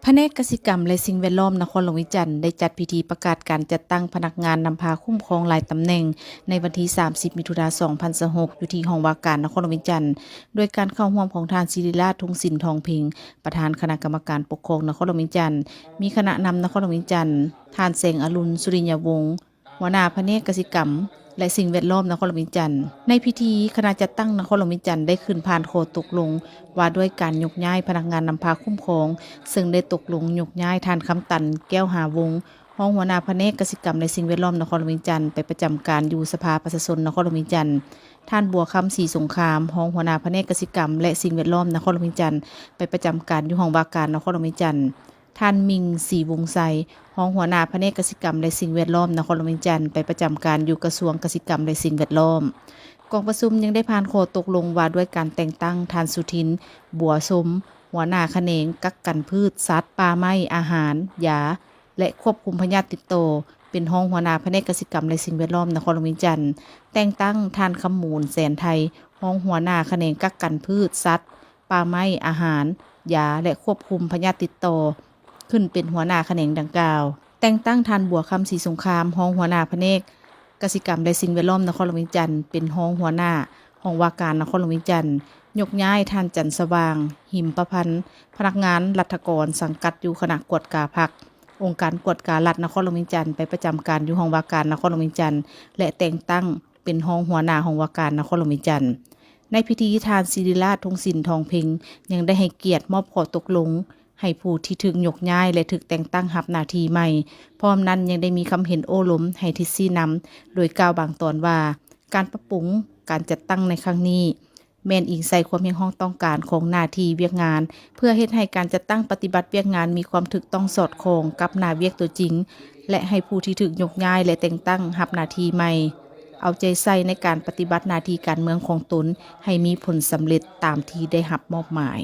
ພະແນກກະສິກຳ ແລະ ສິ່ງແວດລ້ອມນະຄອນຫຼວງວຽງຈັນ ໄດ້ຈັດພິທີປະກາດການຈັດຕັ້ງພະນັກງານນຳພາຄຸ້ມຄອງຫຼາຍຕຳແໜ່ງ ໃນວັນທີສາມສິບ ມິຖຸນາ ສອງພັນຊາວຫົກ ຢູ່ທີ່ຫ້ອງວ່າການນະຄອນຫຼວງວຽງຈັນ ໂດຍການເຂົ້າຮ່ວມຂອງທ່ານ ສິລິລາດ ທຸງສິນທອງເພັງ ປະທານຄະນະກຳມະການປົກຄອງນະຄອນຫຼວງວຽງຈັນ, ມີຄະນະນຳນະຄອນຫຼວງວຽງຈັນ, ທ່ານ ແສງອະລຸນ ສຸລິຍະວົງ ຫົວໜ້າພະແນກກະສິກຳ ແລະ ສິ່ງແວດລ້ອມນະຄອນຫຼວງວຽງຈັນ. ໃນພິທີ, ຄະນະຈັດຕັ້ງນະຄອນຫຼວງວຽງຈັນໄດ້ຂຶ້ນຜ່ານຂໍ້ຕົກລົງວ່າດ້ວຍການຍົກຍ້າຍພະນັກງານນຳພາຄຸ້ມຄອງ, ເຊິ່ງໄດ້ຕົກລົງຍົກຍ້າຍທ່ານ ຄຳຕັນ ແກ້ວຫາວົງ ຮອງຫົວໜ້າພະແນກກະສິກຳ ແລະ ສິ່ງແວດລ້ອມນະຄອນຫຼວງວຽງຈັນ ໄປປະຈຳການຢູ່ສະພາປະຊາຊົນນະຄອນຫຼວງວຽງຈັນ, ທ່ານ ບົວຄຳ ສີສົງຄາມ ຮອງຫົວໜ້າພະແນກກະສິກຳ ແລະ ສິ່ງແວດລ້ອມນະຄອນຫຼວງວຽງຈັນ ໄປປະຈຳການຢູ່ຫ້ອງວ່າການນະຄອນຫຼວງວຽງຈັນ. ທ່ານ ມິ່ງ ສີວົງໄຊ ຮອງຫົວໜ້າພະແນກກະສິກຳ ແລະ ສິ່ງແວດລ້ອມນະຄອນຫຼວງວຽງຈັນ ໄປປະຈຳການຢູ່ກະຊວງກະສິກຳ ແລະ ສິ່ງແວດລ້ອມ. ກອງປະຊຸມຍັງໄດ້ຜ່ານຂໍ້ຕົກລົງວ່າດ້ວຍການແຕ່ງຕັ້ງທ່ານ ສຸທິນ ບົວຊົມ ຫົວໜ້າຂະແໜງກັກກັນພືດ, ສັດ, ປ່າໄມ້, ອາຫານ, ຢາ ແລະ ຄວບຄຸມພະຍາດຕິດຕໍ່ ເປັນຮອງຫົວໜ້າພະແນກກະສິກຳ ແລະ ສິ່ງແວດລ້ອມນະຄອນຫຼວງວຽງຈັນ, ແຕ່ງຕັ້ງທ່ານ ຄຳມູນ ແສນໄທ ຮອງຫົວໜ້າຂະແໜງກັກກັນພືດ, ສັດ, ປ່າໄມ້, ອາຫານ, ຢາ ແລະ ຄວບຄຸມພະຍາດຕິດຕໍ່ ຂຶ້ນເປັນຫົວໜ້າຂະແໜງດັ່ງກ່າວ. ແຕ່ງຕັ້ງທ່ານ ບົວຄຳ ສີສົງຄາມ ຮອງຫົວໜ້າພະແນກກະສິກຳ ແລະ ສິ່ງແວດລ້ອມນະຄອນຫຼວງວຽງຈັນ ເປັນຮອງຫົວໜ້າຫ້ອງວ່າການນະຄອນຫຼວງວຽງຈັນ, ຍົກຍ້າຍທ່ານ ຈັນສະຫວ່າງ ຫິມປະພັນ ພະນັກງານລັດຖະກອນສັງກັດຢູ່ຄະນະກວດກາພັກ ອົງການກວດກາລັດນະຄອນຫຼວງວຽງຈັນ ໄປປະຈຳການຢູ່ຫ້ອງວ່າການນະຄອນຫຼວງວຽງຈັນ ແລະ ແຕ່ງຕັ້ງເປັນຮອງຫົວໜ້າຫ້ອງວ່າການນະຄອນຫຼວງວຽງຈັນ. ໃນພິທີ, ທ່ານ ສິລິລາດ ທຸງສິນທອງເພັງ ຍັງໄດ້ໃຫ້ກຽດມອບຂໍ້ຕົກລົງ ໃຫ້ຜູ້ທີ່ຖືກຍົກຍ້າຍ ແລະ ຖືກແຕ່ງຕັ້ງຮັບໜ້າທີ່ໃໝ່. ພ້ອມນັ້ນຍັງໄດ້ມີຄຳເຫັນໂອ້ລົມໃຫ້ທິດຊີ້ນຳ ໂດຍກ່າວບາງຕອນວ່າ ການປັບປຸງການຈັດຕັ້ງໃນຄັ້ງນີ້ ແມ່ນອີງໃສ່ຄວາມຮຽກຮ້ອງຕ້ອງການຂອງໜ້າທີ່ວຽກງານ ເພື່ອເຮັດໃຫ້ການຈັດຕັ້ງປະຕິບັດວຽກງານມີຄວາມຖືກຕ້ອງສອດຄ່ອງກັບໜ້າວຽກຕົວຈິງ ແລະ ໃຫ້ຜູ້ທີ່ຖືກຍົກຍ້າຍ ແລະ ແຕ່ງຕັ້ງຮັບໜ້າທີ່ໃໝ່ ເອົາໃຈໃສ່ໃນການປະຕິບັດໜ້າທີ່ການເມືອງຂອງຕົນໃຫ້ມີຜົນສຳເລັດຕາມທີ່ໄດ້ຮັບມອບໝາຍ.